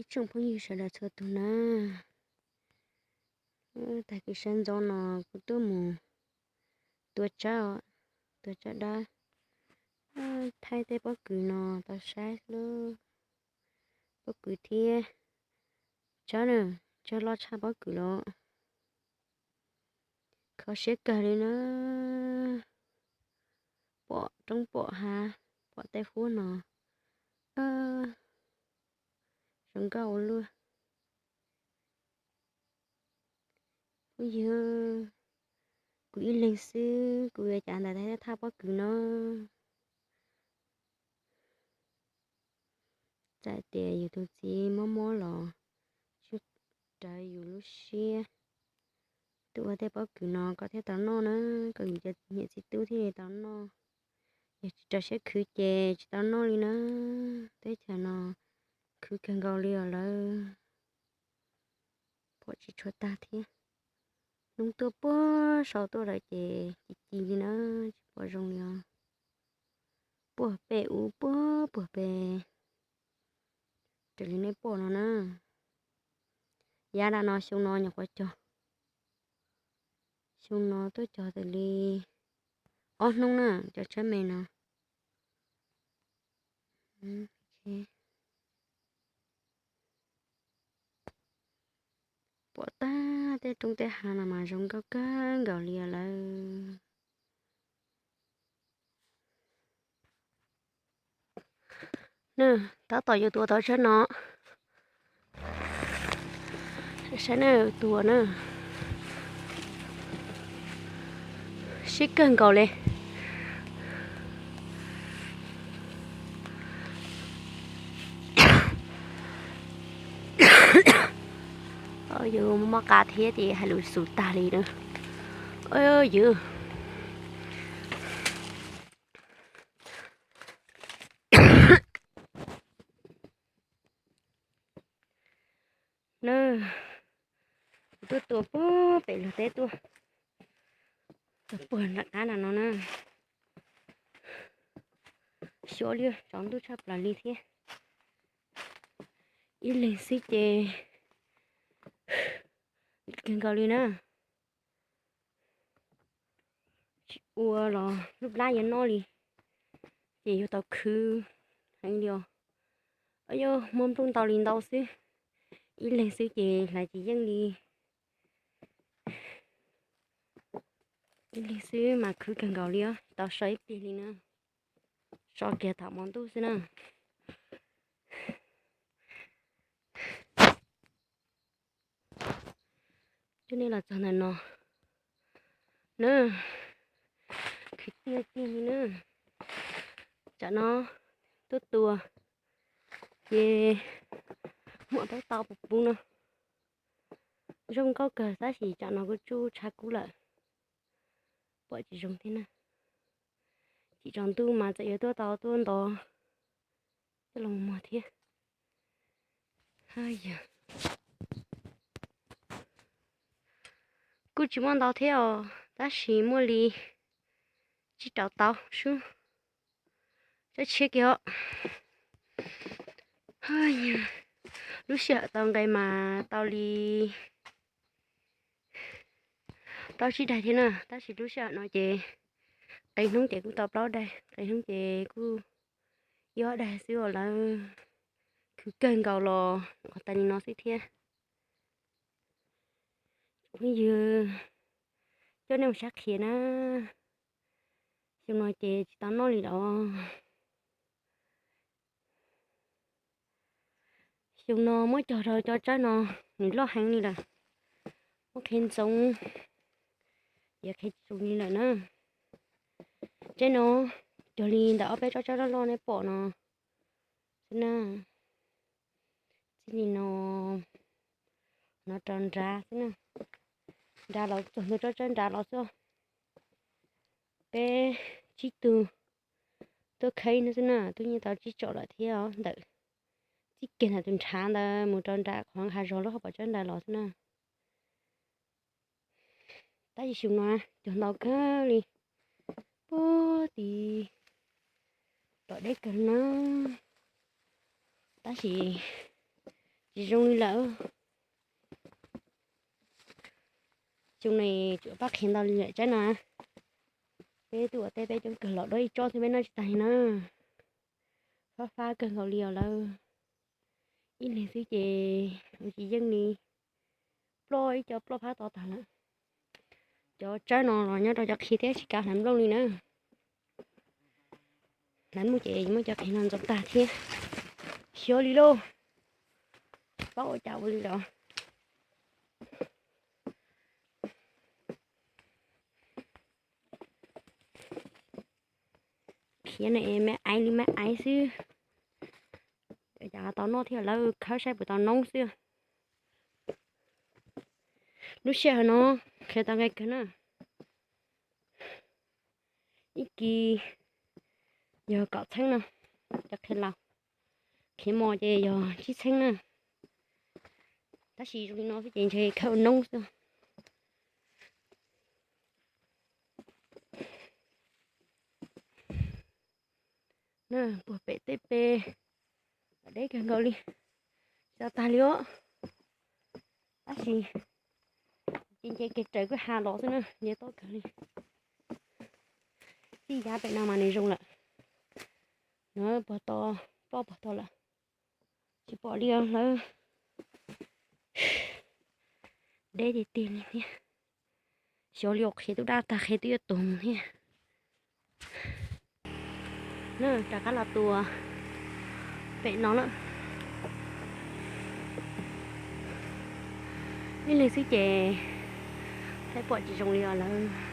Ib tsoom phooj ywg sawv daws txhua tus na, tag kis sawv ntxov no kuv tuaj mus tua tsab, tua tsab dab, thaij tej pob kws no tau saib xwb. Pob kws thiab tsab na, tsab loj tshaj pob kws los. Kho siab kawg li na, pom roob pom hav, pom tej huab no, zoo nkauj ua luaj. Phooj ywg, kuv ib leeg xwb kuv yuav cas ntawm thiab thaj pob kws no. Txawm tias yus tus txiv mob mob los tsis rawv yus lub siab tuaj ua tej pob kws no kom thiaj tau noj na, kom yus cov niam txiv tub thiaj li tau noj. Yog tsis rau siab khwv ces tsis tau noj li na. Teb chaws no khwv kawg nkaus li os lawm, pom tsis tshua tag thiab. Hnub tuaj puag saud tuaj lawm ces ci ci li na, tsis pom zoo li os. Puag pem ub, puag puag pem, raws li nej pom no na. Yav dam no xyoo no nyuam qhuav cog, xyoo no tuaj cog tau li ob hnub na, cov tshab me no. Pom tag tej roob tej hav no mas zoo nkauj kawg nkaus li lawm. Na, tab tom yuav tua tau tshab no. Saib na, tua na, siab kawg nkaus li. Yus mob qa thiab ces hais lus xus tag li na. Yus na, kuv tuaj tua puag pem luag teb tuaj, puag nram qab nram no na. Xyov li, tsaus ntuj tshaj plaws li thiab. Ib leeg xwb ces kawg nkaus li na. Tsis ua los lub plab yuav noj li, ces yuav tau khwv heev li os. Yog muaj nplooj ntau li ntau xwb, ib leeg xwb ces hlais tsis yeej li. Ib leeg xwb mas khwv kawg nkaus li os, tau so ib pliag li na. So kiag thaum hmo ntuj xwb na. Coj nej los txog ntawm no na, khwv tiag tiag li na. Tsam no tuaj tua ces muaj taub tau puv puv no, zoo nkauj kawg tab sis tsam no kuj tsuj tshav kub lawm, pom tsis zoo thiab na. Chim tsaus ntuj mas txawm yuav tuaj tau tuaj ntov coj los muag thiab. Kuj tsis muaj ntau thiab os, tab sis muaj li tsib rau tau sub, tsab tshiab kiag os. Lub sij hawm tau nqe mas tau li plaub tsib daig thiab na, tab sis lub sij hawm no ces qee hnub ces kuj tau plaub daig, qee hnub ces kuj ib ob daig xwb os lawm. Khwv kawg nkaus los qhov tas li no xwb thiab. Phooj ywg, coj nej mus saib qhia na. Xyoo no ces tsis tau noj li los. Xyoo no muab cog rau cov tsawb no, nws loj heev li lawm. Muab qhia ntxoov, yuav qhia tsis zoo li lawm na. Tsawb no cog li ntawm ob peb tsob tsawb loj loj nej pom no xwb na. Txij li no, no rau nrad xwb na. Nrad los txog ntawm tsob tsawb nrad los xwb. Peb tsib tug tuaj khaib no xwb na, twb yeej tau tsib tsom lawm thiab os ntawm, txij kiag ntawm tus nrhav ntawd mus rau nram qhov hav zog lub hauv paus tsawb nrad los xwb na. Tab sis xyoo no cog ntau kawg li, puag tim tom deb kawg na, tab sis Zoo li lawm. Xyoo no tsuas pab qhia ntau li lawm tsaib no. Peb tuaj ua teb peb coob kawg los dua ib tsob xwb peb noj tsis tag li na. Fab fab kawg nkaus li os lawm. Ib leeg xwb ces ua tsis yeej li. Ploj ib co ploj phab to tag lawm. Cov tsawb no los nyob rau cov qhiav thiab tsis kav hlais nplooj li na. Hlais nplooj ces muab cov qhiav no ntxuav tag thiab. Xyov li lauj. Paub ua cas ua li los. Qhiav no es me aiv li me aiv xwb. Cas tau noj thiab lawv khawb saib puas tau noob xwb. Lub sij hawm no qhiav tau nqe kawg na. Ib kis yog kaum txheeb na, cov qhiav laus. Qhiav mos ces yog tsib txheeb na. Tab sis zoo li no xwb ces ntshe khawb ua noob xwb. Na, puag pem tej pe deb kawg nkaus li, tsis tau tag li os. Tab sis ces nce kev raws kwj ha los xwb na, nce tob kawg li. Txij yav pem no mas nws zoo lawm. No puag to, ploj puag to lawm. Tsis pom li os lawm. Deb tiag tiag li thiab. Xyov li ua qhiav twb daj tag qhiav twb yuav tuag mus thiab. Na, rov qab los tua pem no na. Ib leeg xwb ces thaij pom tsis zoo li os lawm.